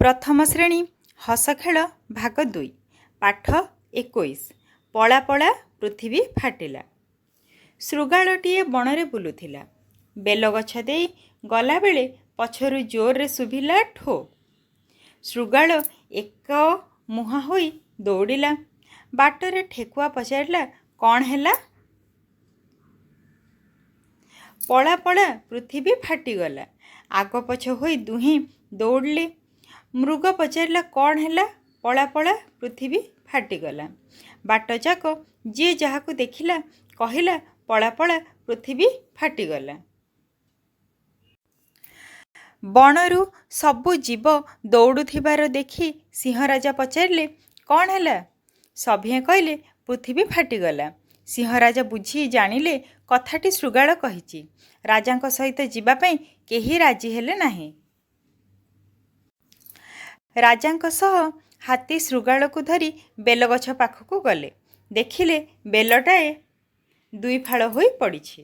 ପ୍ରଥମ ଶ୍ରେଣୀ ହସଖେଳ ଭାଗ 2, ପାଠ 21, ପଳା ପଳା ପୃଥିବୀ ଫାଟିଲା। ଶୃଗାଳଟିଏ ବଣରେ ବୁଲୁଥିଲା। ବେଲଗଛ ଦେଇ ଗଲାବେଳେ ପଛରୁ ଜୋରରେ ଶୁଭିଲା ଠୋ। ଶୃଗାଳ ଏକ ମୁହାଁ ହୋଇ ଦୌଡ଼ିଲା। ବାଟରେ ଠେକୁଆ ପଚାରିଲା, କ'ଣ ହେଲା? ପଳା ପଳା ପୃଥିବୀ ଫାଟିଗଲା। ଆଗପଛ ହୋଇ ଦୁହେଁ ଦୌଡ଼ିଲେ। ମୃଗ ପଚାରିଲା, କ'ଣ ହେଲା? ପଳା ପଳା ପୃଥିବୀ ଫାଟିଗଲା। ବାଟଯାକ ଯିଏ ଯାହାକୁ ଦେଖିଲା କହିଲା, ପଳା ପଳା ପୃଥିବୀ ଫାଟିଗଲା। ବଣରୁ ସବୁ ଜୀବ ଦୌଡ଼ୁଥିବାର ଦେଖି ସିଂହରାଜା ପଚାରିଲେ, କ'ଣ ହେଲା? ସଭିଏଁ କହିଲେ, ପୃଥିବୀ ଫାଟିଗଲା। ସିଂହରାଜା ବୁଝି ଜାଣିଲେ କଥାଟି ଶୃଗାଳ କହିଛି। ରାଜାଙ୍କ ସହିତ ଯିବା ପାଇଁ କେହି ରାଜି ହେଲେ ନାହିଁ। ରାଜାଙ୍କ ସହ ହାତୀ ଶୃଗାଳକୁ ଧରି ବେଲଗଛ ପାଖକୁ ଗଲେ। ଦେଖିଲେ ବେଲଟାଏ ଦୁଇଫାଳ ହୋଇ ପଡ଼ିଛି।